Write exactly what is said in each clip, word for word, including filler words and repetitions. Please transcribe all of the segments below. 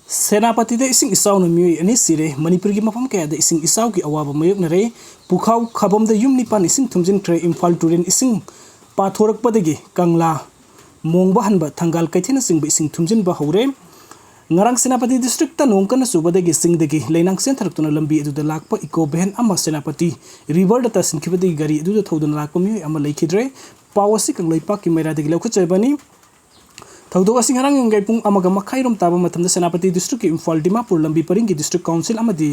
ꯁꯦꯅꯥꯄꯇꯤꯗ ꯏꯁꯤꯡ ꯏꯆꯥꯎꯅ ꯃꯤꯑꯣꯏ ꯑꯅꯤ ꯁꯤꯔꯦ꯫ ꯃꯅꯤꯄꯨꯔꯒꯤ ꯃꯐꯝ ꯀꯌꯥꯗ ꯏꯁꯤꯡ ꯏꯆꯥꯎꯒꯤ ꯑꯋꯥꯕ ꯃꯥꯌꯣꯛꯅꯔꯦ꯫ ꯄꯨꯈꯥꯎ ꯈꯥꯕꯝꯗ ꯌꯨꯝ ꯅꯤꯄꯥꯟ ꯏꯁꯤꯡ ꯊꯨꯝꯖꯤꯟꯈ꯭ꯔꯦ꯫ ꯏꯝꯐꯥꯜ ꯇꯨꯔꯦꯜ ꯏꯁꯤꯡ ꯄꯥꯊꯣꯔꯛꯄꯗꯒꯤ ꯀꯪꯂꯥ, ꯃꯣꯡꯕ ꯍꯟꯕ, ꯊꯪꯒꯥꯜ ꯀꯩꯊꯦꯜꯅꯆꯤꯡꯕ ꯏꯁꯤꯡ ꯊꯨꯝꯖꯤꯟꯕ ꯍꯧꯔꯦ꯫ ꯉꯔꯥꯡ ꯁꯦꯅꯥꯄꯇꯤ ꯗꯤꯁꯇ꯭ꯔꯤꯛꯇ ꯅꯣꯡ ꯀꯟꯅ ꯆꯨꯕꯗꯒꯤ ꯆꯤꯡꯗꯒꯤ ꯂꯩꯅꯥꯡ ꯆꯦꯟꯊꯔꯛꯇꯨꯅ ꯂꯝꯕꯤ ꯑꯗꯨꯗ ꯂꯥꯛꯄ ꯏꯀꯣ ꯚꯦꯟ ꯑꯃ ꯁꯦꯅꯥꯄꯇꯤ ꯔꯤꯚꯔꯗ ꯇꯥꯁꯤꯟꯈꯤꯕꯗꯒꯤ ꯒꯥꯔꯤ ꯑꯗꯨꯗ ꯊꯧꯗꯨꯅ ꯂꯥꯛꯄ ꯃꯤꯑꯣꯏ ꯑꯃ ꯂꯩꯈꯤꯗ꯭ꯔꯦ꯫ ꯄꯥꯎ ꯑꯁꯤ ꯀꯪꯂꯩꯄꯥꯛꯀꯤ ꯃꯩꯔꯥꯗꯒꯤ ꯂꯧꯈꯠꯆꯕꯅꯤ꯫ ꯊꯧꯗꯣꯛ ꯑꯁꯤ ꯉꯔꯥꯡ ꯅꯨꯡꯗꯥꯡ ꯄꯨꯡ ꯑꯃꯒ ꯃꯈꯥꯏꯔꯣꯝ ꯇꯥꯕ ꯃꯇꯝꯗ ꯁꯦꯅꯥꯄꯇꯤ ꯗꯤꯁꯇ꯭ꯔꯤꯛꯀꯤ ꯏꯝꯐꯥꯜ ꯗꯤꯃꯥꯄꯨꯔ ꯂꯝꯕꯤ ꯄꯔꯤꯡꯒꯤ ꯗꯤꯁꯇ꯭ꯔꯤꯛ ꯀꯥꯎꯟꯁꯤꯜ ꯑꯃꯗꯤ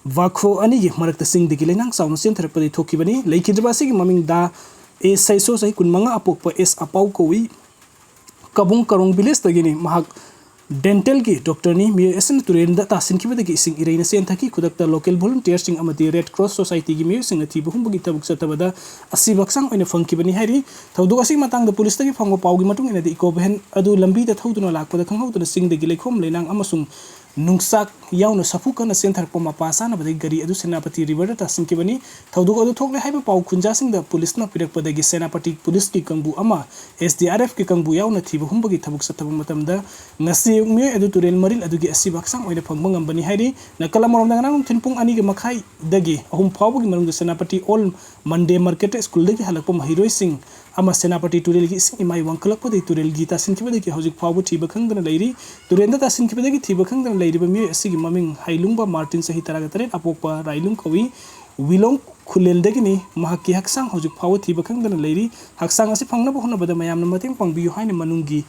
ꯚꯥꯈꯣ ꯑꯅꯤꯒꯤ ꯃꯔꯛꯇ ꯆꯤꯡꯗꯒꯤ ꯂꯩꯅꯥꯡ ꯆꯥꯎꯅ ꯆꯦꯟꯊꯔꯛꯄꯗꯒꯤ ꯊꯣꯛꯈꯤꯕꯅꯤ꯫ ꯂꯩꯈꯤꯗ꯭ꯔꯕ ꯑꯁꯤꯒꯤ ꯃꯃꯤꯡ ꯗꯥ ꯑꯦ ꯁꯥꯏꯁꯣ, ꯆꯍꯤ ꯀꯨꯟꯃꯉꯥ, ꯑꯄꯣꯛꯄ ꯑꯦꯁ ꯑꯄꯥꯎ ꯀꯧꯏ꯫ ꯀꯕꯨꯡ ꯀꯔꯣꯡ ꯚꯤꯂꯦꯖꯇꯒꯤꯅꯤ꯫ ꯃꯍꯥꯛ ꯗꯦꯟꯇꯦꯜꯒꯤ ꯗꯣꯛꯇꯔꯅꯤ꯫ ꯃꯤꯑꯣꯏ ꯑꯁꯤꯅ ꯇꯨꯔꯦꯜꯗ ꯇꯥꯁꯤꯟꯈꯤꯕꯗꯒꯤ ꯏꯁꯤꯡ ꯏꯔꯩꯅ ꯆꯦꯟꯊꯈꯤ꯫ ꯈꯨꯗꯛꯇ ꯂꯣꯀꯦꯜ ꯚꯣꯂꯨꯟꯇꯤꯌꯔꯁꯤꯡ ꯑꯃꯗꯤ ꯔꯦꯗ ꯀ꯭ꯔꯣꯁ ꯁꯣꯁꯥꯏꯇꯤꯒꯤ ꯃꯤꯑꯣꯏꯁꯤꯡꯅ ꯊꯤꯕ ꯍꯨꯝꯕꯒꯤ ꯊꯕꯛ ꯆꯠꯊꯕꯗ ꯑꯁꯤꯕ ꯍꯛꯆꯥꯡ ꯑꯣꯏꯅ ꯐꯪꯈꯤꯕꯅꯤ ꯍꯥꯏꯔꯤ꯫ ꯊꯧꯗꯣꯛ ꯑꯁꯤꯒꯤ ꯃꯇꯥꯡꯗ ꯄꯨꯂꯤꯁꯇꯒꯤ ꯐꯪꯕ ꯄꯥꯎꯒꯤ ꯃꯇꯨꯡ ꯏꯟꯅꯗꯤ, ꯏꯀꯣ ꯚꯦꯟ ꯑꯗꯨ ꯂꯝꯕꯤꯗ ꯊꯧꯗꯨꯅ ꯂꯥꯛꯄꯗ ꯈꯪꯍꯧꯗꯅ ꯆꯤꯡꯗꯒꯤ ꯂꯩꯈꯣꯝ ꯂꯩꯅꯥꯡ ꯑꯃꯁꯨꯡ ꯅꯨꯡꯆꯥꯛ ꯌꯥꯎꯅ ꯁꯥꯐꯨ ꯀꯟꯅ ꯆꯦꯟꯊꯔꯛꯄ ꯃꯄꯥ ꯆꯥꯅꯕꯗꯒꯤ ꯒꯥꯔꯤ ꯑꯗꯨ ꯁꯦꯅꯥꯄꯇꯤ ꯔꯤꯚꯔꯗ ꯇꯥꯁꯤꯟꯈꯤꯕꯅꯤ꯫ ꯊꯧꯗꯣꯛ ꯑꯗꯨ ꯊꯣꯛꯂꯦ ꯍꯥꯏꯕ ꯄꯥꯎ ꯈꯨꯟꯖꯥꯁꯤꯡꯗ ꯄꯨꯂꯤꯁꯅ ꯄꯤꯔꯛꯄꯗꯒꯤ ꯁꯦꯅꯥꯄꯇꯤ ꯄꯨꯂꯤꯁꯀꯤ ꯀꯥꯡꯕꯨ ꯑꯃ, ꯑꯦꯁ ꯗꯤ ꯑꯥꯔ ꯑꯦꯐꯀꯤ ꯀꯥꯡꯕꯨ ꯌꯥꯎꯅ ꯊꯤꯕ ꯍꯨꯝꯕꯒꯤ ꯊꯕꯛ ꯆꯠꯊꯕ ꯃꯇꯝꯗ ꯉꯁꯤ ꯑꯌꯨꯛ ꯃꯤꯑꯣꯏ ꯑꯗꯨ ꯇꯨꯔꯦꯜ ꯃꯔꯤꯜ ꯑꯗꯨꯒꯤ ꯑꯁꯤꯕ ꯍꯛꯆꯥꯡ ꯑꯣꯏꯅ ꯐꯪꯕ ꯉꯝꯕꯅꯤ ꯍꯥꯏꯔꯤ꯫ ꯅꯥꯀꯜ ꯑꯃꯔꯣꯝꯗ, ꯉꯔꯥꯡ ꯅꯨꯡꯊꯤꯜ ꯄꯨꯡ ꯑꯅꯤꯒ ꯃꯈꯥꯏꯗꯒꯤ ꯑꯍꯨꯝ ꯐꯥꯎꯕꯒꯤ ꯃꯅꯨꯡꯗ ꯁꯦꯅꯥꯄꯇꯤ ꯑꯣꯜ ꯃꯟꯗꯦ ꯃꯥꯔꯀꯦꯠ ꯁ꯭ꯀꯨꯜꯗꯒꯤ ꯍꯜꯂꯛꯄ ꯃꯍꯩꯔꯣꯏꯁꯤꯡ ꯑꯃ ꯁꯦꯅꯥꯄꯇꯤ ꯇꯨꯔꯦꯜꯒꯤ ꯏꯁꯤꯡ ꯏꯃꯥꯏ ꯋꯥꯡꯈꯠꯂꯛꯄꯗꯒꯤ ꯇꯨꯔꯦꯜꯒꯤ ꯇꯥꯁꯤꯟꯈꯤꯕꯗꯒꯤ ꯍꯧꯖꯤꯛ ꯐꯥꯎꯕ ꯊꯤꯕ ꯈꯪꯗꯅ ꯂꯩꯔꯤ꯫ ꯇꯨꯔꯦꯜꯗ ꯇꯥꯁꯤꯟꯈꯤꯕꯗꯒꯤ ꯊꯤꯕ ꯈꯪꯗꯅ ꯂꯩꯔꯤꯕ ꯃꯤꯑꯣꯏ ꯑꯁꯤꯒꯤ ꯃꯃꯤꯡ ꯍꯩꯂꯨꯡꯕ ꯃꯥꯔꯇꯤꯟ, ꯆꯍꯤ ꯇꯔꯥꯒ ꯇꯔꯦꯠ, ꯑꯄꯣꯛꯄ ꯔꯥꯏꯂꯨꯡ ꯀꯧꯏ꯫ ꯋꯤꯂꯣꯡ ꯈꯨꯂꯦꯟꯗꯒꯤꯅꯤ꯫ ꯃꯍꯥꯛꯀꯤ ꯍꯛꯆꯥꯡ ꯍꯧꯖꯤꯛ ꯐꯥꯎꯕ ꯊꯤꯕ ꯈꯪꯗꯅ ꯂꯩꯔꯤ꯫ ꯍꯛꯆꯥꯡ ꯑꯁꯤ ꯐꯪꯅꯕ ꯍꯣꯠꯅꯕꯗ ꯃꯌꯥꯝꯅ ꯃꯇꯦꯡ ꯄꯥꯡꯕꯤꯌꯨ ꯍꯥꯏꯅ ꯃꯅꯨꯡꯒꯤ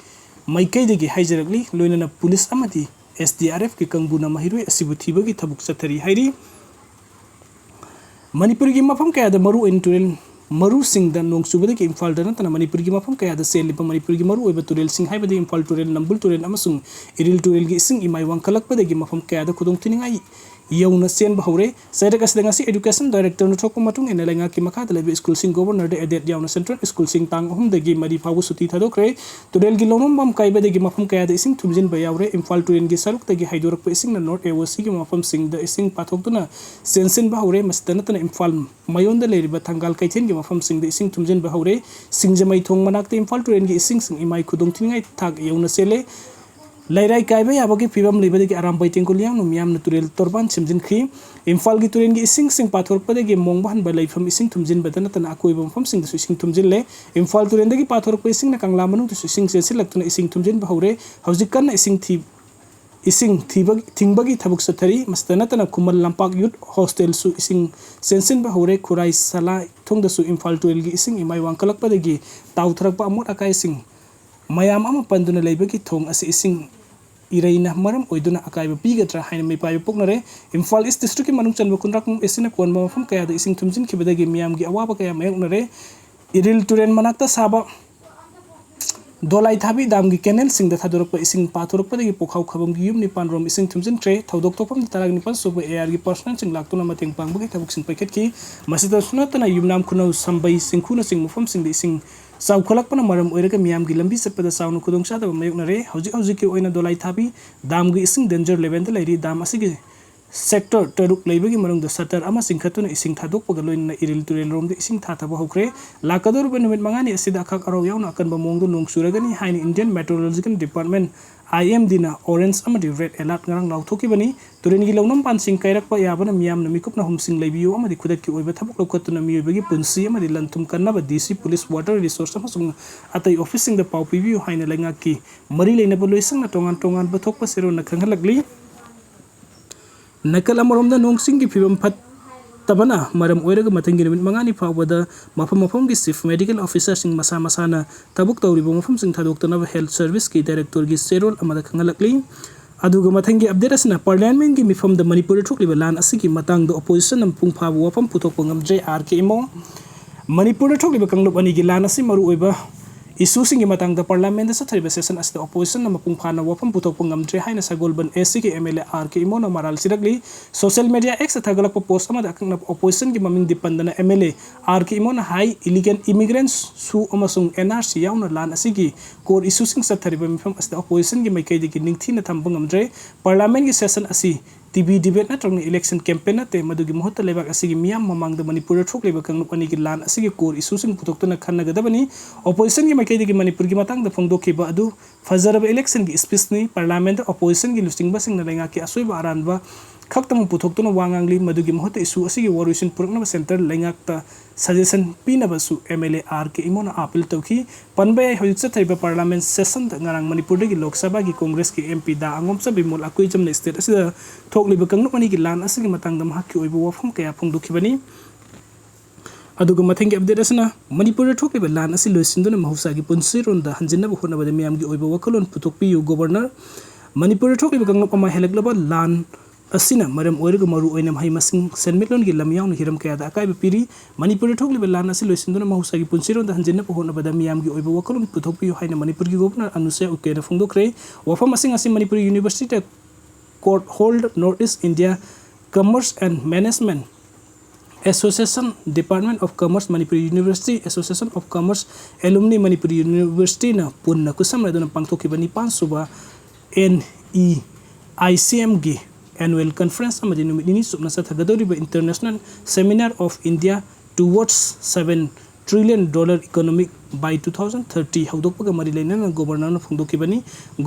ꯃꯥꯏꯀꯩꯗꯒꯤ ꯍꯥꯏꯖꯔꯛꯂꯤ꯫ ꯂꯣꯏꯅꯅ ꯄꯨꯂꯤꯁ ꯑꯃꯗꯤ ꯑꯦꯁ ꯗꯤ ꯑꯥꯔ ꯑꯦꯐꯀꯤ ꯀꯥꯡꯕꯨꯅ ꯃꯍꯩꯔꯣꯏ ꯑꯁꯤꯕꯨ ꯊꯤꯕꯒꯤ ꯊꯕꯛ ꯆꯠꯊꯔꯤ ꯍꯥꯏꯔꯤ꯫ ꯃꯅꯤꯄꯨꯔꯒꯤ ꯃꯐꯝ ꯀꯌꯥꯗ ꯃꯔꯨꯑꯣꯏꯅ ꯇꯨꯔꯦꯜ ꯃꯔꯨꯁꯤꯡꯗ ꯅꯣꯡ ꯆꯨꯕꯗꯒꯤ ꯏꯝꯐꯥꯜꯗ ꯅꯠꯇꯅ ꯃꯅꯤꯄꯨꯔꯒꯤ ꯃꯐꯝ ꯀꯌꯥꯗ ꯆꯦꯜꯂꯤꯕ ꯃꯅꯤꯄꯨꯔꯒꯤ ꯃꯔꯨꯑꯣꯏꯕ ꯇꯨꯔꯦꯜꯁꯤꯡ ꯍꯥꯏꯕꯗꯤ ꯏꯝꯐꯥꯜ ꯇꯨꯔꯦꯜ, ꯅꯝꯕꯨꯜ ꯇꯨꯔꯦꯜ ꯑꯃꯁꯨꯡ ꯏꯔꯤꯜ ꯇꯨꯔꯦꯜꯒꯤ ꯏꯁꯤꯡ ꯏꯃꯥꯏ ꯋꯥꯡꯈꯠꯂꯛꯄꯗꯒꯤ ꯃꯐꯝ ꯀꯌꯥꯗ ꯈꯨꯗꯣꯡꯊꯤꯅꯤꯡꯉꯥꯏ ꯌꯧꯅ ꯆꯦꯟꯕ ꯍꯧꯔꯦ꯫ ꯆꯩꯔꯛ ꯑꯁꯤꯗ ꯉꯁꯤ ꯏꯗꯨꯀꯦꯁꯟ ꯗꯥꯏꯔꯦꯛꯇꯔꯅ ꯊꯣꯛꯄ ꯃꯇꯨꯡ ꯏꯟꯅ ꯂꯩꯉꯥꯛꯀꯤ ꯃꯈꯥꯗ ꯂꯩꯕ ꯁ꯭ꯀꯨꯜꯁꯤꯡ ꯒꯣꯕꯔꯅꯔꯗ ꯑꯦꯗꯦꯠ ꯌꯥꯎꯅ ꯁꯦꯟꯇ꯭ꯔꯦꯜ ꯁ꯭ꯀꯨꯜꯁꯤꯡ ꯇꯥꯡ ꯑꯍꯨꯝꯗꯒꯤ ꯃꯔꯤ ꯐꯥꯎꯕ ꯁꯨꯇꯤ ꯊꯥꯗꯣꯛꯈ꯭ꯔꯦ꯫ ꯇꯨꯔꯦꯜꯒꯤ ꯂꯧꯅꯝꯐꯝ ꯀꯥꯏꯕꯗꯒꯤ ꯃꯐꯝ ꯀꯌꯥꯗ ꯏꯁꯤꯡ ꯊꯨꯝꯖꯤꯟꯕ ꯌꯥꯎꯔꯦ꯫ ꯏꯝꯐꯥꯜ ꯇꯨꯔꯦꯜꯒꯤ ꯁꯔꯨꯛꯇꯒꯤ ꯍꯩꯗꯣꯔꯛꯄ ꯏꯁꯤꯡꯅ ꯅꯣꯔꯠ ꯑꯦ ꯑꯣ ꯁꯤꯒꯤ ꯃꯐꯝꯁꯤꯡꯗ ꯏꯁꯤꯡ ꯄꯥꯊꯣꯛꯇꯨꯅ ꯆꯦꯟꯁꯤꯟꯕ ꯍꯧꯔꯦ꯫ ꯃꯁꯤꯗ ꯅꯠꯇꯅ ꯏꯝꯐꯥꯜ ꯃꯌꯣꯟꯗ ꯂꯩꯔꯤꯕ ꯊꯪꯒꯥꯜ ꯀꯩꯊꯦꯜꯒꯤ ꯃꯐꯝꯁꯤꯡꯗ ꯏꯁꯤꯡ ꯊꯨꯝꯖꯤꯟꯕ ꯍꯧꯔꯦ꯫ ꯁꯤꯡꯖꯃꯩ ꯊꯣꯡ ꯃꯅꯥꯛꯇ ꯏꯝꯐꯥꯜ ꯇꯨꯔꯦꯜꯒꯤ ꯏꯁꯤꯡꯁꯤꯡ ꯏꯃꯥꯏ ꯈꯨꯗꯣꯡꯊꯤꯅꯤꯡꯉꯥꯏ ꯊꯥꯛ ꯌꯧꯅ ꯆꯦꯜꯂꯦ꯫ ꯂꯩꯔꯥꯏ ꯀꯥꯏꯕ ꯌꯥꯕꯒꯤ ꯐꯤꯕꯝ ꯂꯩꯕꯗꯒꯤ ꯑꯔꯥꯝꯕꯥꯏ ꯇꯦꯡꯒꯣꯂꯤꯌꯥꯡꯅ ꯃꯤꯌꯥꯝꯅ ꯇꯨꯔꯦꯜ ꯇꯣꯔꯕꯥꯟ ꯁꯦꯝꯖꯤꯟꯈ꯭ꯔꯤ꯫ ꯏꯝꯐꯥꯜꯒꯤ ꯇꯨꯔꯦꯜꯒꯤ ꯏꯁꯤꯡꯁꯤꯡ ꯄꯥꯊꯣꯔꯛꯄꯗꯒꯤ ꯃꯣꯡꯕ ꯍꯟꯕ ꯂꯩꯐꯝ ꯏꯁꯤꯡ ꯊꯨꯝꯖꯤꯟꯕꯗ ꯅꯠꯇꯅ ꯑꯀꯣꯏꯕ ꯃꯐꯝꯁꯤꯡꯗꯁꯨ ꯏꯁꯤꯡ ꯊꯨꯝꯖꯤꯜꯂꯦ꯫ ꯏꯝꯐꯥꯜ ꯇꯨꯔꯦꯜꯗꯒꯤ ꯄꯥꯊꯣꯔꯛꯄ ꯏꯁꯤꯡꯅ ꯀꯪꯂꯥ ꯃꯅꯨꯡꯗꯁꯨ ꯏꯁꯤꯡ ꯆꯦꯟꯁꯤꯜꯂꯛꯇꯨꯅ ꯏꯁꯤꯡ ꯊꯨꯝꯖꯤꯟꯕ ꯍꯧꯔꯦ꯫ ꯍꯧꯖꯤꯛ ꯀꯟꯅ ꯏꯁꯤꯡ ꯊꯤ-, ꯏꯁꯤꯡ ꯊꯤꯕ-, ꯊꯤꯡꯕꯒꯤ ꯊꯕꯛ ꯆꯠꯊꯔꯤ꯫ ꯃꯁꯤꯗ ꯅꯠꯇꯅ ꯈꯨꯃꯟ ꯂꯝꯄꯥꯛ ꯌꯨꯠ ꯍꯣꯁꯇꯦꯜꯁꯨ ꯏꯁꯤꯡ ꯆꯦꯟꯁꯤꯟꯕ ꯍꯧꯔꯦ꯫ ꯈꯨꯔꯥꯏ ꯁꯂꯥꯏ ꯊꯣꯡꯗꯁꯨ ꯏꯝꯐꯥꯜ ꯇꯨꯔꯦꯜꯒꯤ ꯏꯁꯤꯡ ꯏꯃꯥꯏ ꯋꯥꯡꯈꯠꯂꯛꯄꯗꯒꯤ ꯇꯥꯎꯊꯔꯛꯄ ꯑꯃꯣꯠ ꯑꯀꯥꯏꯁꯤꯡ ꯃꯌꯥꯝ ꯑꯃ ꯄꯟꯗꯨꯅ ꯂꯩꯕꯒꯤ ꯊꯣꯡ ꯑꯁꯤ ꯏꯁꯤꯡ ꯏꯔꯩꯅ ꯃꯔꯝ ꯑꯣꯏꯗꯨꯅ ꯑꯀꯥꯏꯕ ꯄꯤꯒꯗ꯭ꯔꯥ ꯍꯥꯏꯅ ꯃꯤꯄꯥꯏꯕ ꯄꯣꯛꯅꯔꯦ꯫ ꯏꯝꯐꯥꯜ ꯏꯁ ꯗꯤꯁꯇ꯭ꯔꯤꯛꯀꯤ ꯃꯅꯨꯡ ꯆꯟꯕ ꯀꯨꯟꯗ꯭ꯔꯥ ꯀꯨꯟ ꯑꯁꯤꯅ ꯀꯣꯟꯕ ꯃꯐꯝ ꯀꯌꯥꯗ ꯏꯁꯤꯡ ꯊꯨꯝꯖꯤꯟꯈꯤꯕꯗꯒꯤ ꯃꯤꯌꯥꯝꯒꯤ ꯑꯋꯥꯕ ꯀꯌꯥ ꯃꯥꯌꯣꯛꯅꯔꯦ꯫ ꯏꯔꯤꯜ ꯇꯨꯔꯦꯜ ꯃꯅꯥꯛꯇ ꯁꯥꯕ ꯗꯣꯂꯥꯏ ꯊꯥꯕꯤ ꯗꯥꯝꯒꯤ ꯀꯦꯅꯦꯜꯁꯤꯡꯗ ꯊꯥꯗꯣꯔꯛꯄ ꯏꯁꯤꯡ ꯄꯥꯊꯣꯔꯛꯄꯗꯒꯤ ꯄꯨꯈꯥꯎ ꯈꯥꯕꯝꯒꯤ ꯌꯨꯝ ꯅꯤꯄꯥꯟ ꯔꯣꯝ ꯏꯁꯤꯡ ꯊꯨꯝꯖꯤꯟꯈ꯭ꯔꯦ꯫ ꯊꯧꯗꯣꯛ ꯊꯣꯛꯐꯝꯗ ꯇꯔꯥꯅꯤꯄꯥꯟ ꯁꯨꯕ ꯑꯦ ꯑꯥꯔꯒꯤ ꯄꯥꯔꯁꯣꯅꯦꯜꯁꯤꯡ ꯂꯥꯛꯇꯨꯅ ꯃꯇꯦꯡ ꯄꯥꯡꯕꯒꯤ ꯊꯕꯛꯁꯤꯡ ꯄꯥꯏꯈꯠꯈꯤ꯫ ꯃꯁꯤꯗꯁꯨ ꯅꯠꯇꯅ ꯌꯨꯝꯅꯥꯝ ꯈꯨꯅꯧ, ꯁꯝꯕꯩ, ꯆꯤꯡꯈꯨꯅꯆꯤꯡꯕ ꯃꯐꯝꯁꯤꯡꯗ ꯏꯁꯤꯡ ꯆꯥꯎꯈꯠꯂꯛꯄꯅ ꯃꯔꯝ ꯑꯣꯏꯔꯒ ꯃꯤꯌꯥꯝꯒꯤ ꯂꯝꯕꯤ ꯆꯠꯄꯗ ꯆꯥꯎꯅ ꯈꯨꯗꯣꯡꯆꯥꯗꯕ ꯃꯥꯌꯣꯛꯅꯔꯦ꯫ ꯍꯧꯖꯤꯛ ꯍꯧꯖꯤꯛꯀꯤ ꯑꯣꯏꯅ ꯗꯣꯂꯥꯏ ꯊꯥꯕꯤ ꯗꯥꯝꯒꯤ ꯏꯁꯤꯡ ꯗꯦꯟꯖꯔ ꯂꯦꯚꯦꯜꯗ ꯂꯩꯔꯤ꯫ ꯗꯥꯝ ꯑꯁꯤꯒꯤ ꯁꯦꯛꯇꯔ ꯇꯔꯨꯛ ꯂꯩꯕꯒꯤ ꯃꯅꯨꯡꯗ ꯁꯇꯔ ꯑꯃ ꯆꯤꯡꯈꯠꯇꯨꯅ ꯏꯁꯤꯡ ꯊꯥꯗꯣꯛꯄꯒ ꯂꯣꯏꯅꯅ ꯏꯔꯤꯜ ꯇꯨꯔꯦꯜꯔꯣꯝꯗ ꯏꯁꯤꯡ ꯊꯥꯊꯕ ꯍꯧꯈ꯭ꯔꯦ꯫ ꯂꯥꯛꯀꯗꯧꯔꯤꯕ ꯅꯨꯃꯤꯠ ꯃꯉꯥꯅꯤ ꯑꯁꯤꯗ ꯑꯈꯥꯛ ꯑꯔꯥꯎ ꯌꯥꯎꯅ ꯑꯀꯟꯕ ꯃꯑꯣꯡꯗ ꯅꯣꯡ ꯆꯨꯔꯒꯅꯤ ꯍꯥꯏꯅ Indian Meteorological Department, I M Dꯅ orange ꯑꯃꯗꯤ red alert ꯉꯔꯥꯡ ꯂꯥꯎꯊꯣꯛꯈꯤꯕꯅꯤ꯫ ꯇꯨꯔꯦꯜꯒꯤ ꯂꯧꯅꯝ ꯄꯥꯟꯁꯤꯡ ꯀꯥꯏꯔꯛꯄ ꯌꯥꯕꯅ ꯃꯤꯌꯥꯝꯅ ꯃꯤꯀꯨꯞ ꯅꯥꯍꯨꯝꯁꯤꯡ ꯂꯩꯕꯤꯌꯨ ꯑꯃꯗꯤ ꯈꯨꯗꯛꯀꯤ ꯑꯣꯏꯕ ꯊꯕꯛ ꯂꯧꯈꯠꯇꯨꯅ ꯃꯤꯑꯣꯏꯕꯒꯤ ꯄꯨꯟꯁꯤ ꯑꯃꯗꯤ ꯂꯟ ꯊꯨꯝ ꯀꯟꯅꯕ D C, police, water resource ꯑꯃꯁꯨꯡ ꯑꯇꯩ ꯑꯣꯐꯤꯁꯁꯤꯡꯗ ꯄꯥꯎ ꯄꯤꯕꯤꯌꯨ ꯍꯥꯏꯅ ꯂꯩꯉꯥꯛꯀꯤ ꯃꯔꯤ ꯂꯩꯅꯕ ꯂꯣꯏꯁꯪꯅ ꯇꯣꯉꯥꯟ ꯇꯣꯉꯥꯟꯕ ꯊꯣꯛꯄ ꯆꯦꯔꯣꯜꯅ ꯈꯪꯍꯜꯂꯛꯂꯤ꯫ ꯅꯥꯀꯜ ꯑꯃꯔꯣꯝꯗ ꯅꯣꯡ ꯆꯤꯡꯒꯤ ꯐꯤꯕꯝ ꯐꯠꯇꯕꯅ ꯃꯔꯝ ꯑꯣꯏꯔꯒ ꯃꯊꯪꯒꯤ ꯅꯨꯃꯤꯠ ꯃꯉꯥꯅꯤ ꯐꯥꯎꯕꯗ ꯃꯐꯝ ꯃꯐꯝꯒꯤ chief medical officerꯁꯤꯡ ꯃꯁꯥ ꯃꯁꯥꯅ ꯊꯕꯛ ꯇꯧꯔꯤꯕ ꯃꯐꯝꯁꯤꯡ ꯊꯥꯗꯣꯛꯇꯅꯕ health serviceꯀꯤ directorꯒꯤ ꯆꯦꯔꯣꯜ ꯑꯃꯗ ꯈꯪꯍꯜꯂꯛꯂꯤ꯫ ꯑꯗꯨꯒ ꯃꯊꯪꯒꯤ update ꯑꯁꯤꯅ parliamentꯀꯤ ꯃꯤꯐꯝꯗ ꯃꯅꯤꯄꯨꯔꯗ ꯊꯣꯛꯂꯤꯕ ꯂꯥꯟ ꯑꯁꯤꯒꯤ ꯃꯇꯥꯡꯗ oppositionꯅ ꯃꯄꯨꯡ ꯐꯥꯕ ꯋꯥꯐꯝ ꯄꯨꯊꯣꯛꯄ ꯉꯝꯗ꯭ꯔꯦ, R K ꯏꯃꯣ꯫ ꯃꯅꯤꯄꯨꯔꯗ ꯊꯣꯛꯂꯤꯕ ꯀꯥꯡꯂꯨꯞ ꯑꯅꯤꯒꯤ ꯂꯥꯟ ꯑꯁꯤ ꯃꯔꯨꯑꯣꯏꯕ issueꯁꯤꯡꯒꯤ ꯃꯇꯥꯡꯗ parliamentꯗ ꯆꯠꯊꯔꯤꯕ session ꯑꯁꯤꯗ oppositionꯅ ꯃꯄꯨꯡ ꯐꯥꯅ ꯋꯥꯐꯝ ꯄꯨꯊꯣꯛꯄ ꯉꯝꯗ꯭ꯔꯦ ꯍꯥꯏꯅ ꯁꯒꯣꯜꯕꯟ ACꯒꯤ MLA R K ꯏꯃꯣꯅ ꯃꯔꯥꯜ ꯁꯤꯔꯛꯂꯤ꯫ Social media Xꯇ ꯊꯥꯒꯠꯂꯛꯄ post ꯑꯃꯗ ꯑꯀꯛꯅꯕ oppositionꯒꯤ ꯃꯃꯤꯡꯗꯤ ꯄꯟꯗꯅ MLA R K ꯏꯃꯣꯅ ꯍꯥꯏ, illegal immigrants issue ꯑꯃꯁꯨꯡ N R C ꯌꯥꯎꯅ ꯂꯥꯟ ꯑꯁꯤꯒꯤ core issueꯁꯤꯡ ꯆꯠꯊꯔꯤꯕ ꯃꯤꯐꯝ ꯑꯁꯤꯗ oppositionꯒꯤ ꯃꯥꯏꯀꯩꯗꯒꯤ ꯅꯤꯡꯊꯤꯅ ꯊꯝꯕ ꯉꯝꯗ꯭ꯔꯦ꯫ Parliamentꯀꯤ session ꯑꯁꯤ ꯇꯤ ꯚꯤ debate ꯅꯠꯇ꯭ꯔꯒꯅ election campaign ꯅꯠꯇꯦ꯫ ꯃꯗꯨꯒꯤ ꯃꯍꯨꯠꯇ ꯂꯩꯕꯥꯛ ꯑꯁꯤꯒꯤ ꯃꯤꯌꯥꯝ ꯃꯃꯥꯡꯗ ꯃꯅꯤꯄꯨꯔꯗ ꯊꯣꯛꯂꯤꯕ ꯀꯥꯡꯂꯨꯞ ꯑꯅꯤꯒꯤ ꯂꯥꯟ ꯑꯁꯤꯒꯤ core issueꯁꯤꯡ ꯄꯨꯊꯣꯛꯇꯨꯅ ꯈꯟꯅꯒꯗꯕꯅꯤ꯫ Oppositionꯒꯤ ꯃꯥꯏꯀꯩꯗꯒꯤ ꯃꯅꯤꯄꯨꯔꯒꯤ ꯃꯇꯥꯡꯗ ꯐꯣꯡꯗꯣꯛꯈꯤꯕ ꯑꯗꯨ ꯐꯖꯔꯕ electionꯒꯤ speechꯅꯤ꯫ Parliamentꯇ oppositionꯒꯤ ꯂꯨꯆꯤꯡꯕꯁꯤꯡꯅ ꯂꯩꯉꯥꯛꯀꯤ ꯑꯁꯣꯏꯕ ꯑꯔꯥꯟꯕ ꯈꯛꯇꯃꯛ ꯄꯨꯊꯣꯛꯇꯨꯅ ꯋꯥ ꯉꯥꯡꯂꯤ꯫ ꯃꯗꯨꯒꯤ ꯃꯍꯨꯠꯇ issue ꯑꯁꯤꯒꯤ ꯋꯥꯔꯣꯏꯁꯤꯟ ꯄꯨꯔꯛꯅꯕ centre ꯂꯩꯉꯥꯛꯇ suggestion ꯄꯤꯅꯕꯁꯨ M L A R K ꯏꯃꯣꯅ appeal ꯇꯧꯈꯤ꯫ ꯄꯟꯕ ꯌꯥꯏ, ꯍꯧꯖꯤꯛ ꯆꯠꯊꯔꯤꯕ Parliament sessionꯗ ꯉꯔꯥꯡ ꯃꯅꯤꯄꯨꯔꯗꯒꯤ ꯂꯣꯛ ꯁꯚꯥꯒꯤ ꯀꯣꯡꯒ꯭ꯔꯦꯁꯀꯤ M P ꯗꯥ ꯑꯉꯣꯝꯆꯥ ꯕꯤꯃꯣꯜ ꯑꯀꯨꯏꯖꯝꯅ state ꯑꯁꯤꯗ ꯊꯣꯛꯂꯤꯕ ꯀꯥꯡꯂꯨꯞ ꯑꯅꯤꯒꯤ ꯂꯥꯟ ꯑꯁꯤꯒꯤ ꯃꯇꯥꯡꯗ ꯃꯍꯥꯛꯀꯤ ꯑꯣꯏꯕ ꯋꯥꯐꯝ ꯀꯌꯥ ꯐꯣꯡꯗꯣꯛꯈꯤꯕꯅꯤ꯫ ꯑꯗꯨꯒ ꯃꯊꯪꯒꯤ update ꯑꯁꯤꯅ ꯃꯅꯤꯄꯨꯔꯗ ꯊꯣꯛꯂꯤꯕ ꯂꯥꯟ ꯑꯁꯤ ꯂꯣꯏꯁꯤꯟꯗꯨꯅ ꯃꯍꯧꯁꯥꯒꯤ ꯄꯨꯟꯁꯤꯔꯣꯟꯗ ꯍꯟꯖꯤꯟꯅꯕ ꯍꯣꯠꯅꯕꯗ ꯃꯤꯌꯥꯝꯒꯤ ꯑꯣꯏꯕ ꯋꯥꯈꯜꯂꯣꯟ ꯄꯨꯊꯣꯛꯄꯤꯌꯨ꯫ Governor, ꯃꯅꯤꯄꯨꯔꯗ ꯊꯣꯛꯂꯤꯕ ꯀꯥꯡꯂꯨꯞ ꯑꯃ ꯍꯦꯜꯂꯛꯂꯕ ꯂꯥꯟ ꯑꯁꯤꯅ ꯃꯔꯝ ꯑꯣꯏꯔꯒ ꯃꯔꯨꯑꯣꯏꯅ ꯃꯍꯩ ꯃꯁꯤꯡ, ꯁꯦꯟꯃꯤꯠꯂꯣꯟꯒꯤ ꯂꯝ ꯌꯥꯎꯅ ꯍꯤꯔꯝ ꯀꯌꯥꯗ ꯑꯀꯥꯏꯕ ꯄꯤꯔꯤ꯫ ꯃꯅꯤꯄꯨꯔꯗ ꯊꯣꯛꯂꯤꯕ ꯂꯥꯟ ꯑꯁꯤ ꯂꯣꯏꯁꯤꯟꯗꯨꯅ ꯃꯍꯧꯁꯥꯒꯤ ꯄꯨꯟꯁꯤꯔꯣꯟꯗ ꯍꯟꯖꯤꯟꯅꯕ ꯍꯣꯠꯅꯕꯗ ꯃꯤꯌꯥꯝꯒꯤ ꯑꯣꯏꯕ ꯋꯥꯈꯜꯂꯣꯟ ꯄꯨꯊꯣꯛꯄꯤꯌꯨ ꯍꯥꯏꯅ ꯃꯅꯤꯄꯨꯔꯒꯤ Governor ꯑꯅꯨꯁ꯭ꯔꯤꯌꯥ ꯎꯏꯀꯦꯅ ꯐꯣꯡꯗꯣꯛꯈ꯭ꯔꯦ꯫ ꯋꯥꯐꯝ ꯑꯁꯤꯡ ꯑꯁꯤ Manipur Universityꯗ court holder North East India Commerce and Management Association, Department of Commerce, Manipuri University, Association of Commerce, Alumni, Manipuri Universityꯅ ꯄꯨꯟꯅ ꯈꯨꯠꯁꯝꯅꯗꯨꯅ ꯄꯥꯡꯊꯣꯛꯈꯤꯕ ꯅꯤꯄꯥꯟ ꯁꯨꯕ N E I C Mꯒꯤ annual conference ꯑꯃꯗꯤ ꯅꯨꯃꯤꯠ ꯅꯤꯅꯤ ꯆꯨꯞꯅ ꯆꯠꯊꯒꯗꯧꯔꯤꯕ International Seminar of India Towards Seven Trillion Dollar Economic by two thousand thirty ꯍꯧꯗꯣꯛꯄꯒ ꯃꯔꯤ ꯂꯩꯅꯅ Governorꯅ ꯐꯣꯡꯗꯣꯛꯈꯤꯕꯅꯤ꯫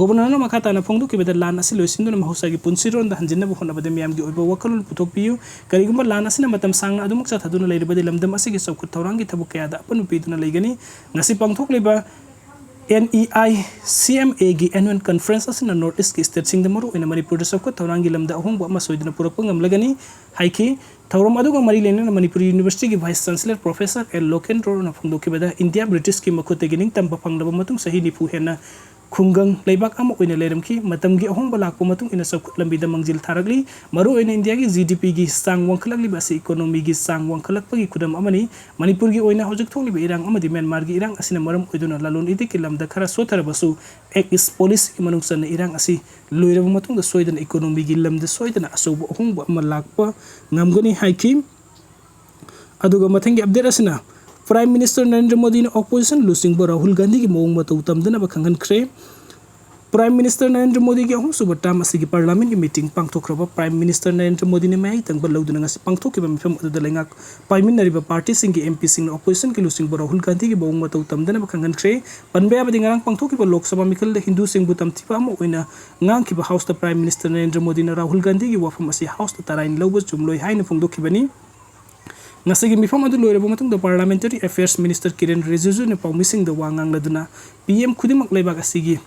Governorꯅ ꯃꯈꯥ ꯇꯥꯅ ꯐꯣꯡꯗꯣꯛꯈꯤꯕꯗ, ꯂꯥꯟ ꯑꯁꯤ ꯂꯣꯏꯁꯤꯟꯗꯨꯅ ꯃꯍꯧꯁꯥꯒꯤ ꯄꯨꯟꯁꯤꯔꯣꯟꯗ ꯍꯟꯖꯤꯟꯅꯕ ꯍꯣꯠꯅꯕꯗ ꯃꯤꯌꯥꯝꯒꯤ ꯑꯣꯏꯕ ꯋꯥꯈꯜꯂꯣꯟ ꯄꯨꯊꯣꯛꯄꯤꯌꯨ꯫ ꯀꯔꯤꯒꯨꯝꯕ ꯂꯥꯟ ꯑꯁꯤꯅ ꯃꯇꯝ ꯁꯥꯡꯅ ꯑꯗꯨꯃꯛ ꯆꯠꯊꯗꯨꯅ ꯂꯩꯔꯕꯗꯤ, ꯂꯝꯗꯝ ꯑꯁꯤꯒꯤ ꯆꯥꯎꯈꯠ ꯊꯧꯔꯥꯡꯒꯤ ꯊꯕꯛ ꯀꯌꯥꯗ ꯑꯄꯟꯕ ꯄꯤꯗꯨꯅ ꯂꯩꯒꯅꯤ꯫ ꯉꯁꯤ ꯄꯥꯡꯊꯣꯛꯂꯤꯕ N E I C M Aꯒꯤ annual conference ꯑꯁꯤꯅ North Eastꯀꯤ stateꯁꯤꯡꯗ, ꯃꯔꯨꯑꯣꯏꯅ ꯃꯅꯤꯄꯨꯔꯗ ꯆꯥꯎꯈꯠ ꯊꯧꯔꯥꯡꯒꯤ ꯂꯝꯗ ꯑꯍꯣꯡꯕ ꯑꯃ ꯁꯣꯏꯗꯅ ꯄꯨꯔꯛꯄ ꯉꯝꯂꯒꯅꯤ ꯍꯥꯏꯈꯤ꯫ ꯊꯧꯔꯝ ꯑꯗꯨꯒ ꯃꯔꯤ ꯂꯩꯅꯅ ꯃꯅꯤꯄꯨꯔ Universityꯒꯤ Vice Chancellor Professor L ꯂꯣꯀꯦꯟꯗ꯭ꯔꯣꯅ ꯐꯣꯡꯗꯣꯛꯈꯤꯕꯗ, ꯏꯟꯗꯤꯌꯥ ꯕ꯭ꯔꯤꯇꯤꯁꯀꯤ ꯃꯈꯨꯠꯇꯒꯤ ꯅꯤꯡꯇꯝꯕ ꯐꯪꯂꯕ ꯃꯇꯨꯡ ꯆꯍꯤ ꯅꯤꯐꯨ ꯍꯦꯟꯅ ꯈꯨꯡꯒꯪ ꯂꯩꯕꯥꯛ ꯑꯃ ꯑꯣꯏꯅ ꯂꯩꯔꯝꯈꯤ꯫ ꯃꯇꯝꯒꯤ ꯑꯍꯣꯡꯕ ꯂꯥꯛꯄ ꯃꯇꯨꯡ ꯏꯟꯅ ꯆꯥꯎꯈꯠ ꯂꯝꯕꯤꯗ ꯃꯥꯡꯖꯤꯜ ꯊꯥꯔꯛꯂꯤ꯫ ꯃꯔꯨꯑꯣꯏꯅ ꯏꯟꯗꯤꯌꯥꯒꯤ G D Pꯒꯤ ꯆꯥꯡ ꯋꯥꯡꯈꯠꯂꯛꯂꯤꯕ ꯑꯁꯤ economyꯒꯤ ꯆꯥꯡ ꯋꯥꯡꯈꯠꯂꯛꯄꯒꯤ ꯈꯨꯗꯝ ꯑꯃꯅꯤ꯫ ꯃꯅꯤꯄꯨꯔꯒꯤ ꯑꯣꯏꯅ ꯍꯧꯖꯤꯛ ꯊꯣꯛꯂꯤꯕ ꯏꯔꯥꯡ ꯑꯃꯗꯤ ꯃ꯭ꯌꯥꯟꯃꯥꯔꯒꯤ ꯏꯔꯥꯡ ꯑꯁꯤꯅ ꯃꯔꯝ ꯑꯣꯏꯗꯨꯅ ꯂꯂꯣꯟ ꯏꯇꯤꯛꯀꯤ ꯂꯝꯗ ꯈꯔ ꯁꯣꯠꯊꯔꯕꯁꯨ, Act East Policyꯒꯤ ꯃꯅꯨꯡ ꯆꯟꯅ ꯏꯔꯥꯡ ꯑꯁꯤ ꯂꯣꯏꯔꯕ ꯃꯇꯨꯡꯗ ꯁꯣꯏꯗꯅ economyꯒꯤ ꯂꯝꯗ ꯁꯣꯏꯗꯅ ꯑꯆꯧꯕ ꯑꯍꯣꯡꯕ ꯑꯃ ꯂꯥꯛꯄ ꯉꯝꯒꯅꯤ ꯍꯥꯏꯈꯤ꯫ ꯑꯗꯨꯒ ꯃꯊꯪꯒꯤ update ꯑꯁꯤꯅ Prime Minister ꯅꯔꯦꯟꯗ꯭ꯔ ꯃꯣꯗꯤꯅ opposition ꯂꯨꯆꯤꯡꯕ ꯔꯥꯍꯨꯜ ꯒꯥꯟꯙꯤꯒꯤ ꯃꯑꯣꯡ ꯃꯇꯧ ꯇꯝꯗꯅꯕ ꯈꯪꯍꯟꯈ꯭ꯔꯦ꯫ Prime Minister ꯅꯔꯦꯟꯗ꯭ꯔ ꯃꯣꯗꯤꯒꯤ ꯑꯍꯨꯝꯁꯨꯕ term ꯑꯁꯤꯒꯤ Parliamentꯀꯤ meeting ꯄꯥꯡꯊꯣꯛꯈ꯭ꯔꯕ꯫ Prime Minister ꯅꯔꯦꯟꯗ꯭ꯔ ꯃꯣꯗꯤꯅ ꯃꯤꯍꯩ ꯇꯪꯕ ꯂꯧꯗꯨꯅ ꯉꯁꯤ ꯄꯥꯡꯊꯣꯛꯈꯤꯕ ꯃꯤꯐꯝ ꯑꯗꯨꯗ ꯂꯩꯉꯥꯛ ꯄꯥꯏꯃꯤꯟꯅꯔꯤꯕ partyꯁꯤꯡꯒꯤ MPꯁꯤꯡꯅ oppositionꯒꯤ ꯂꯨꯆꯤꯡꯕ ꯔꯥꯍꯨꯜ ꯒꯥꯟꯙꯤꯒꯤ ꯃꯑꯣꯡ ꯃꯇꯧ ꯇꯝꯗꯅꯕ ꯈꯪꯍꯟꯈ꯭ꯔꯦ꯫ ꯄꯟꯕ ꯌꯥꯕꯗꯤ, ꯉꯔꯥꯡ ꯄꯥꯡꯊꯣꯛꯈꯤꯕ ꯂꯣꯛ ꯁꯚꯥ ꯃꯤꯈꯜꯗ ꯍꯤꯟꯗꯨꯁꯤꯡꯕꯨ ꯇꯝꯊꯤꯕ ꯑꯃ ꯑꯣꯏꯅ ꯉꯥꯡꯈꯤꯕ Houseꯇ Prime Minister ꯅꯔꯦꯟꯗ꯭ꯔ ꯃꯣꯗꯤꯅ ꯔꯥꯍꯨꯜ ꯒꯥꯟꯙꯤꯒꯤ ꯋꯥꯐꯝ ꯑꯁꯤ Houseꯇ ꯇꯔꯥꯏꯅ ꯂꯧꯕ ꯆꯨꯝꯂꯣꯏ ꯍꯥꯏꯅ ꯐꯣꯡꯗꯣꯛꯈꯤꯕꯅꯤ꯫ ꯉꯁꯤꯒꯤ ꯃꯤꯐꯝ ꯑꯗꯨ ꯂꯣꯏꯔꯕ ꯃꯇꯨꯡꯗ Parliamentary Affairs Minister ꯀꯤꯔꯦꯟ ꯔꯤꯖꯤꯖꯨꯅ ꯄꯥꯎꯃꯤꯁꯤꯡꯗ ꯋꯥ ꯉꯥꯡꯂꯗꯨꯅ PM ꯈꯨꯗꯤꯡꯃꯛ ꯂꯩꯕꯥꯛ ꯑꯁꯤꯒꯤ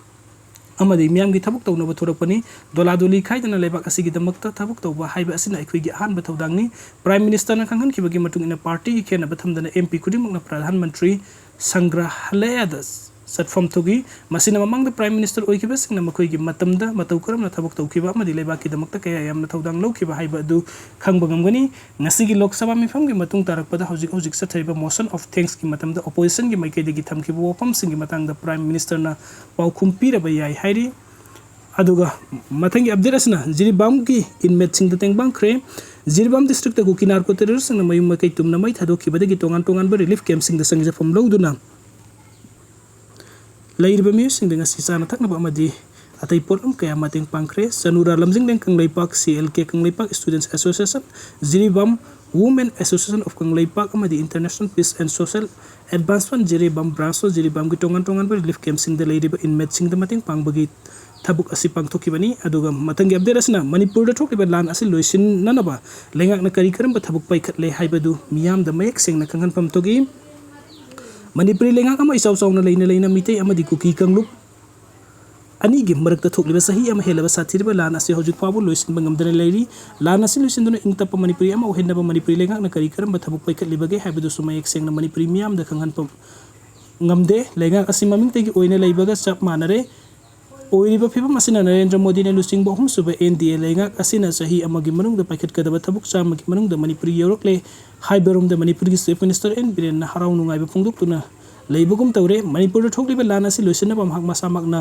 ꯑꯃꯗꯤ ꯃꯤꯌꯥꯝꯒꯤ ꯊꯕꯛ ꯇꯧꯅꯕ ꯊꯣꯔꯛꯄꯅꯤ꯫ ꯗꯣꯂꯥꯗꯣꯂꯤ ꯈꯥꯏꯗꯅ ꯂꯩꯕꯥꯛ ꯑꯁꯤꯒꯤꯗꯃꯛꯇ ꯊꯕꯛ ꯇꯧꯕ ꯍꯥꯏꯕ ꯑꯁꯤꯅ ꯑꯩꯈꯣꯏꯒꯤ ꯑꯍꯥꯟꯕ ꯊꯧꯗꯥꯡꯅꯤ꯫ Prime Ministerꯅ ꯈꯪꯍꯟꯈꯤꯕꯒꯤ ꯃꯇꯨꯡ ꯏꯟꯅ, partyꯒꯤ ꯈꯦꯠꯅꯕ ꯊꯝꯗꯅ MP ꯈꯨꯗꯤꯡꯃꯛꯅ ꯄ꯭ꯔꯙꯥꯟ ꯃꯟꯇ꯭ꯔꯤ ꯁꯪꯒ꯭ꯔꯍꯥꯂꯌꯗ ꯆꯠꯐꯝ ꯊꯣꯛꯏ꯫ ꯃꯁꯤꯅ ꯃꯃꯥꯡꯗ Prime Minister ꯑꯣꯏꯈꯤꯕꯁꯤꯡꯅ ꯃꯈꯣꯏꯒꯤ ꯃꯇꯝꯗ ꯃꯇꯧ ꯀꯔꯝꯅ ꯊꯕꯛ ꯇꯧꯈꯤꯕ ꯑꯃꯗꯤ ꯂꯩꯕꯥꯛꯀꯤꯗꯃꯛꯇ ꯀꯌꯥ ꯌꯥꯝꯅ ꯊꯧꯗꯥꯡ ꯂꯧꯈꯤꯕ ꯍꯥꯏꯕ ꯑꯗꯨ ꯈꯪꯕ ꯉꯝꯒꯅꯤ꯫ ꯉꯁꯤꯒꯤ ꯂꯣꯛ ꯁꯚꯥ ꯃꯤꯐꯝꯒꯤ ꯃꯇꯨꯡ ꯇꯥꯔꯛꯄꯗ ꯍꯧꯖꯤꯛ ꯍꯧꯖꯤꯛ ꯆꯠꯊꯔꯤꯕ Motion of Thanksꯀꯤ ꯃꯇꯝꯗ oppositionꯒꯤ ꯃꯥꯏꯀꯩꯗꯒꯤ ꯊꯝꯈꯤꯕ ꯋꯥꯐꯝꯁꯤꯡꯒꯤ ꯃꯇꯥꯡꯗ Prime Ministerꯅ ꯄꯥꯎꯈꯨꯝ ꯄꯤꯔꯕ ꯌꯥꯏ ꯍꯥꯏꯔꯤ꯫ ꯑꯗꯨꯒ ꯃꯊꯪꯒꯤ update ꯑꯁꯤꯅ ꯖꯤꯔꯤꯕꯥꯝꯒꯤ inmateꯁꯤꯡꯗ ꯇꯦꯡꯕꯥꯡꯈ꯭ꯔꯦ꯫ ꯖꯤꯔꯤꯕꯥꯝ districtꯇ ꯀꯨꯀꯤ narco terroristꯁꯤꯡꯅ ꯃꯌꯨꯝ ꯃꯀꯩ ꯇꯨꯝꯅ ꯃꯩ ꯊꯥꯗꯣꯛꯈꯤꯕꯗꯒꯤ ꯇꯣꯉꯥꯟ ꯇꯣꯉꯥꯟꯕ relief campꯁꯤꯡꯗ ꯆꯪꯖꯐꯝ ꯂꯧꯗꯨꯅ ꯂꯩꯔꯤꯕ ꯃꯤꯑꯣꯏꯁꯤꯡꯗ ꯉꯁꯤ ꯆꯥꯅ ꯊꯛꯅꯕ ꯑꯃꯗꯤ ꯑꯇꯩ ꯄꯣꯠꯂꯝ ꯀꯌꯥ ꯃꯇꯦꯡ ꯄꯥꯡꯈ꯭ꯔꯦ꯫ ꯆꯅꯨꯔꯥ ꯂꯝꯖꯤꯡꯂꯦꯟ Kangleipak, CLK Kangleipak Students Association, Jiribam Women Association of Kangleipak ꯑꯃꯗꯤ International Peace and Social Advancement Jiribam branchꯅ ꯖꯤꯔꯤꯕꯥꯝꯒꯤ ꯇꯣꯉꯥꯟ ꯇꯣꯉꯥꯟꯕ relief campꯁꯤꯡꯗ ꯂꯩꯔꯤꯕ inmateꯁꯤꯡꯗ ꯃꯇꯦꯡ ꯄꯥꯡꯕꯒꯤ ꯊꯕꯛ ꯑꯁꯤ ꯄꯥꯡꯊꯣꯛꯈꯤꯕꯅꯤ꯫ ꯑꯗꯨꯒ ꯃꯊꯪꯒꯤ update ꯑꯁꯤꯅ ꯃꯅꯤꯄꯨꯔꯗ ꯊꯣꯛꯂꯤꯕ ꯂꯥꯟ ꯑꯁꯤ ꯂꯣꯏꯁꯤꯟꯅꯅꯕ ꯂꯩꯉꯥꯛꯅ ꯀꯔꯤ ꯀꯔꯝꯕ ꯊꯕꯛ ꯄꯥꯏꯈꯠꯂꯦ ꯍꯥꯏꯕꯗꯨ ꯃꯤꯌꯥꯝꯗ ꯃꯌꯦꯛ ꯁꯦꯡꯅ ꯈꯪꯍꯟꯐꯝ ꯊꯣꯛꯏ꯫ ꯃꯅꯤꯄꯨꯔꯤ ꯂꯩꯉꯥꯛ ꯑꯃ ꯏꯆꯥꯎ ꯆꯥꯎꯅ ꯂꯩꯅ ꯂꯩꯅ ꯃꯤꯇꯩ ꯑꯃꯗꯤ ꯀꯨꯀꯤ ꯀꯥꯡꯂꯨꯞ ꯑꯅꯤꯒꯤ ꯃꯔꯛꯇ ꯊꯣꯛꯂꯤꯕ ꯆꯍꯤ ꯑꯃ ꯍꯦꯜꯂꯕ ꯁꯥꯊꯤꯔꯕ ꯂꯥꯟ ꯑꯁꯤ ꯍꯧꯖꯤꯛ ꯐꯥꯎꯕ ꯂꯣꯏꯁꯤꯟꯕ ꯉꯝꯗꯅ ꯂꯩꯔꯤ꯫ ꯂꯥꯟ ꯑꯁꯤ ꯂꯣꯏꯁꯤꯟꯗꯨꯅ ꯏꯪ ꯇꯞꯄ ꯃꯅꯤꯄꯨꯔꯤ ꯑꯃ ꯑꯣꯏꯍꯟꯅꯕ ꯃꯅꯤꯄꯨꯔꯤ ꯂꯩꯉꯥꯛꯅ ꯀꯔꯤ ꯀꯔꯝꯕ ꯊꯕꯛ ꯄꯥꯏꯈꯠꯂꯤꯕꯒꯦ ꯍꯥꯏꯕꯗꯨꯁꯨ ꯃꯌꯦꯛ ꯁꯦꯡꯅ ꯃꯅꯤꯄꯨꯔꯤ ꯃꯤꯌꯥꯝꯗ ꯈꯪꯍꯟꯕ ꯉꯝꯗꯦ꯫ ꯂꯩꯉꯥꯛ ꯑꯁꯤ ꯃꯃꯤꯡꯇꯒꯤ ꯑꯣꯏꯅ ꯂꯩꯕꯒ ꯆꯞ ꯃꯥꯟꯅꯔꯦ꯫ ꯑꯣꯏꯔꯤꯕ ꯐꯤꯕꯝ ꯑꯁꯤꯅ ꯅꯔꯦꯟꯗ꯭ꯔ ꯃꯣꯗꯤꯅ ꯂꯨꯆꯤꯡꯕ ꯑꯍꯨꯝꯁꯨꯕ NDA ꯂꯩꯉꯥꯛ ꯑꯁꯤꯅ ꯆꯍꯤ ꯑꯃꯒꯤ ꯃꯅꯨꯡꯗ ꯄꯥꯏꯈꯠꯀꯗꯕ ꯊꯕꯛ ꯆꯥꯝꯃꯒꯤ ꯃꯅꯨꯡꯗ ꯃꯅꯤꯄꯨꯔ ꯌꯧꯔꯛꯂꯦ ꯍꯥꯏꯕꯔꯣꯝꯗ ꯃꯅꯤꯄꯨꯔꯒꯤ Chief Minister ꯑꯦꯟ ꯕꯤꯔꯦꯟꯅ ꯍꯔꯥꯎ ꯅꯨꯡꯉꯥꯏꯕ ꯐꯣꯡꯗꯣꯛꯇꯨꯅ ꯂꯩꯕꯒꯨꯝ ꯇꯧꯔꯦ꯫ ꯃꯅꯤꯄꯨꯔꯗ ꯊꯣꯛꯂꯤꯕ ꯂꯥꯟ ꯑꯁꯤ ꯂꯣꯏꯁꯤꯟꯅꯕ ꯃꯍꯥꯛ ꯃꯁꯥꯃꯛꯅ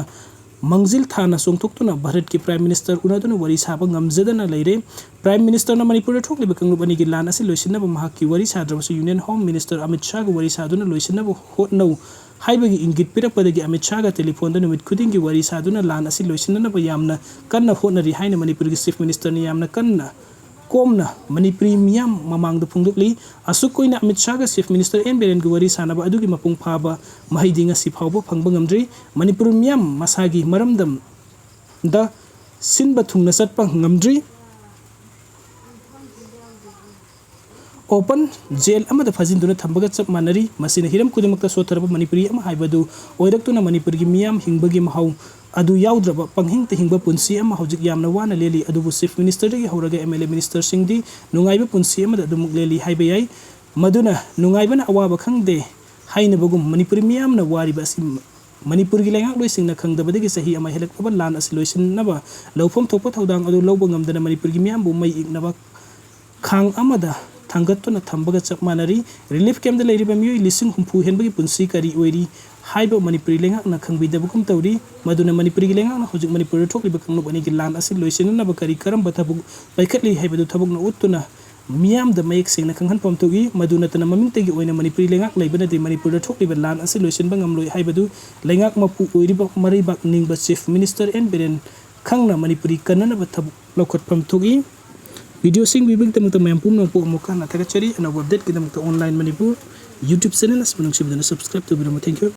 ꯃꯥꯡꯖꯤꯜ ꯊꯥꯅ ꯆꯣꯡꯊꯣꯛꯇꯨꯅ ꯚꯥꯔꯠꯀꯤ Prime Minister ꯎꯅꯗꯨꯅ ꯋꯥꯔꯤ ꯁꯥꯕ ꯉꯝꯖꯗꯅ ꯂꯩꯔꯦ꯫ Prime Ministerꯅ ꯃꯅꯤꯄꯨꯔꯗ ꯊꯣꯛꯂꯤꯕ ꯀꯥꯡꯂꯨꯞ ꯑꯅꯤꯒꯤ ꯂꯥꯟ ꯑꯁꯤ ꯂꯣꯏꯁꯤꯟꯅꯕ ꯃꯍꯥꯛꯀꯤ ꯋꯥꯔꯤ ꯁꯥꯗ꯭ꯔꯕꯁꯨ Union Home Minister ꯑꯃꯤꯠ ꯁꯥꯍꯒ ꯋꯥꯔꯤ ꯁꯥꯗꯨꯅ ꯂꯣꯏꯁꯤꯟꯅꯕ ꯍꯣꯠꯅꯧ ꯍꯥꯏꯕꯒꯤ ꯏꯪꯒꯤꯠ ꯄꯤꯔꯛꯄꯗꯒꯤ ꯑꯃꯤꯠ ꯁꯥꯍꯒ ꯇꯦꯂꯤꯐꯣꯟꯗ ꯅꯨꯃꯤꯠ ꯈꯨꯗꯤꯡꯒꯤ ꯋꯥꯔꯤ ꯁꯥꯗꯨꯅ ꯂꯥꯟ ꯑꯁꯤ ꯂꯣꯏꯁꯤꯟꯅꯅꯕ ꯌꯥꯝꯅ ꯀꯟꯅ ꯍꯣꯠꯅꯔꯤ ꯍꯥꯏꯅ ꯃꯅꯤꯄꯨꯔꯒꯤ Chief Ministerꯅ ꯌꯥꯝꯅ ꯀꯟꯅ ꯀꯣꯝꯅ ꯃꯅꯤꯄꯨꯔꯤ ꯃꯤꯌꯥꯝ ꯃꯃꯥꯡꯗ ꯐꯣꯡꯗꯣꯛꯂꯤ꯫ ꯑꯁꯨꯛ ꯀꯨꯏꯅ ꯑꯃꯤꯠ ꯁꯥꯍꯒ Chief Minister ꯑꯦꯟ ꯕꯤꯔꯦꯟꯒ ꯋꯥꯔꯤ ꯁꯥꯅꯕ ꯑꯗꯨꯒꯤ ꯃꯄꯨꯡ ꯐꯥꯕ ꯃꯍꯩꯗꯤ ꯉꯁꯤ ꯐꯥꯎꯕ ꯐꯪꯕ ꯉꯝꯗ꯭ꯔꯤ꯫ ꯃꯅꯤꯄꯨꯔ ꯃꯤꯌꯥꯝ ꯃꯁꯥꯒꯤ ꯃꯔꯝꯗꯝꯗ ꯁꯤꯟꯕ ꯊꯨꯡꯅ ꯆꯠꯄ ꯉꯝꯗ꯭ꯔꯤ꯫ Open jail ꯑꯃꯗ ꯐꯥꯖꯤꯟꯗꯨꯅ ꯊꯝꯕꯒ ꯆꯞ ꯃꯥꯟꯅꯔꯤ꯫ ꯃꯁꯤꯅ ꯍꯤꯔꯝ ꯈꯨꯗꯤꯡꯃꯛꯇ ꯁꯣꯠꯊꯔꯕ ꯃꯅꯤꯄꯨꯔꯤ ꯑꯃ ꯍꯥꯏꯕꯗꯨ ꯑꯣꯏꯔꯛꯇꯨꯅ ꯃꯅꯤꯄꯨꯔꯒꯤ ꯃꯤꯌꯥꯝ ꯍꯤꯡꯕꯒꯤ ꯃꯍꯥꯎ ꯑꯗꯨ ꯌꯥꯎꯗ꯭ꯔꯕ ꯄꯪꯍꯤꯡꯇ ꯍꯤꯡꯕ ꯄꯨꯟꯁꯤ ꯑꯃ ꯍꯧꯖꯤꯛ ꯌꯥꯝꯅ ꯋꯥꯅ ꯂꯦꯜꯂꯤ꯫ ꯑꯗꯨꯕꯨ Chief Ministerꯗꯒꯤ ꯍꯧꯔꯒ M L A ministerꯁꯤꯡꯗꯤ ꯅꯨꯡꯉꯥꯏꯕ ꯄꯨꯟꯁꯤ ꯑꯃꯗ ꯑꯗꯨꯃꯛ ꯂꯦꯜꯂꯤ ꯍꯥꯏꯕ ꯌꯥꯏ꯫ ꯃꯗꯨꯅ ꯅꯨꯡꯉꯥꯏꯕꯅ ꯑꯋꯥꯕ ꯈꯪꯗꯦ ꯍꯥꯏꯅꯕꯒꯨꯝ ꯃꯅꯤꯄꯨꯔꯤ ꯃꯤꯌꯥꯝꯅ ꯋꯥꯔꯤꯕ ꯑꯁꯤ ꯃꯅꯤꯄꯨꯔꯒꯤ ꯂꯩꯉꯥꯛꯂꯣꯏꯁꯤꯡꯅ ꯈꯪꯗꯕꯗꯒꯤ ꯆꯍꯤ ꯑꯃ ꯍꯦꯜꯂꯛꯂꯕ ꯂꯥꯟ ꯑꯁꯤ ꯂꯣꯏꯁꯤꯟꯅꯕ ꯂꯧꯐꯝ ꯊꯣꯛꯄ ꯊꯧꯗꯥꯡ ꯑꯗꯨ ꯂꯧꯕ ꯉꯝꯗꯅ ꯃꯅꯤꯄꯨꯔꯒꯤ ꯃꯤꯌꯥꯝꯕꯨ ꯃꯩ ꯏꯛꯅꯕ ꯈꯥꯡ ꯑꯃꯗ ꯊꯥꯡꯒꯠꯇꯨꯅ ꯊꯝꯕꯒ ꯆꯞ ꯃꯥꯟꯅꯔꯤ꯫ Relief campꯇ ꯂꯩꯔꯤꯕ ꯃꯤꯑꯣꯏ ꯂꯤꯁꯤꯡ ꯍꯨꯝꯐꯨ ꯍꯦꯟꯕꯒꯤ ꯄꯨꯟꯁꯤ ꯀꯔꯤ ꯑꯣꯏꯔꯤ ꯍꯥꯏꯕ ꯃꯅꯤꯄꯨꯔꯤ ꯂꯩꯉꯥꯛꯅ ꯈꯪꯕꯤꯗꯕꯒꯨꯝ ꯇꯧꯔꯤ꯫ ꯃꯗꯨꯅ ꯃꯅꯤꯄꯨꯔꯒꯤ ꯂꯩꯉꯥꯛꯅ ꯍꯧꯖꯤꯛ ꯃꯅꯤꯄꯨꯔꯗ ꯊꯣꯛꯂꯤꯕ ꯀꯥꯡꯂꯨꯞ ꯑꯅꯤꯒꯤ ꯂꯥꯟ ꯑꯁꯤ ꯂꯣꯏꯁꯤꯟꯅꯅꯕ ꯀꯔꯤ ꯀꯔꯝꯕ ꯊꯕꯛ ꯄꯥꯏꯈꯠꯂꯤ ꯍꯥꯏꯕꯗꯨ ꯊꯕꯛꯅ ꯎꯠꯇꯨꯅ ꯃꯤꯌꯥꯝꯗ ꯃꯌꯦꯛ ꯁꯦꯡꯅ ꯈꯪꯍꯟꯐꯝ ꯊꯣꯛꯏ꯫ ꯃꯗꯨ ꯅꯠꯇꯅ ꯃꯃꯤꯡꯇꯒꯤ ꯑꯣꯏꯅ ꯃꯅꯤꯄꯨꯔꯤ ꯂꯩꯉꯥꯛ ꯂꯩꯕꯅꯗꯤ ꯃꯅꯤꯄꯨꯔꯗ ꯊꯣꯛꯂꯤꯕ ꯂꯥꯟ ꯑꯁꯤ ꯂꯣꯏꯁꯤꯟꯕ ꯉꯝꯂꯣꯏ ꯍꯥꯏꯕꯗꯨ ꯂꯩꯉꯥꯛ ꯃꯄꯨ ꯑꯣꯏꯔꯤꯕ ꯃꯔꯩꯕꯥꯛ ꯅꯤꯡꯕ Chief Minister ꯑꯦꯟ ꯕꯤꯔꯦꯟ ꯈꯪꯅ ꯃꯅꯤꯄꯨꯔꯤ ꯀꯟꯅꯅꯕ ꯊꯕꯛ ꯂꯧꯈꯠꯐꯝ ꯊꯣꯛꯏ꯫ Videoꯁꯤꯡ ꯌꯦꯡꯕꯤꯕꯒꯤꯗꯃꯛꯇ ꯃꯌꯥꯝ ꯄꯨꯝꯅꯃꯛꯄꯨ ꯑꯃꯨꯛ ꯍꯟꯅ ꯊꯥꯒꯠꯆꯔꯤ꯫ ꯑꯅꯧꯕ updateꯀꯤꯗꯃꯛꯇ Online Manipur YouTube channel ꯑꯁꯤꯕꯨ ꯅꯨꯡꯁꯤꯕꯤꯗꯨꯅ subscribe ꯇꯧꯕꯤꯔꯝꯃꯨ꯫ Thank you꯫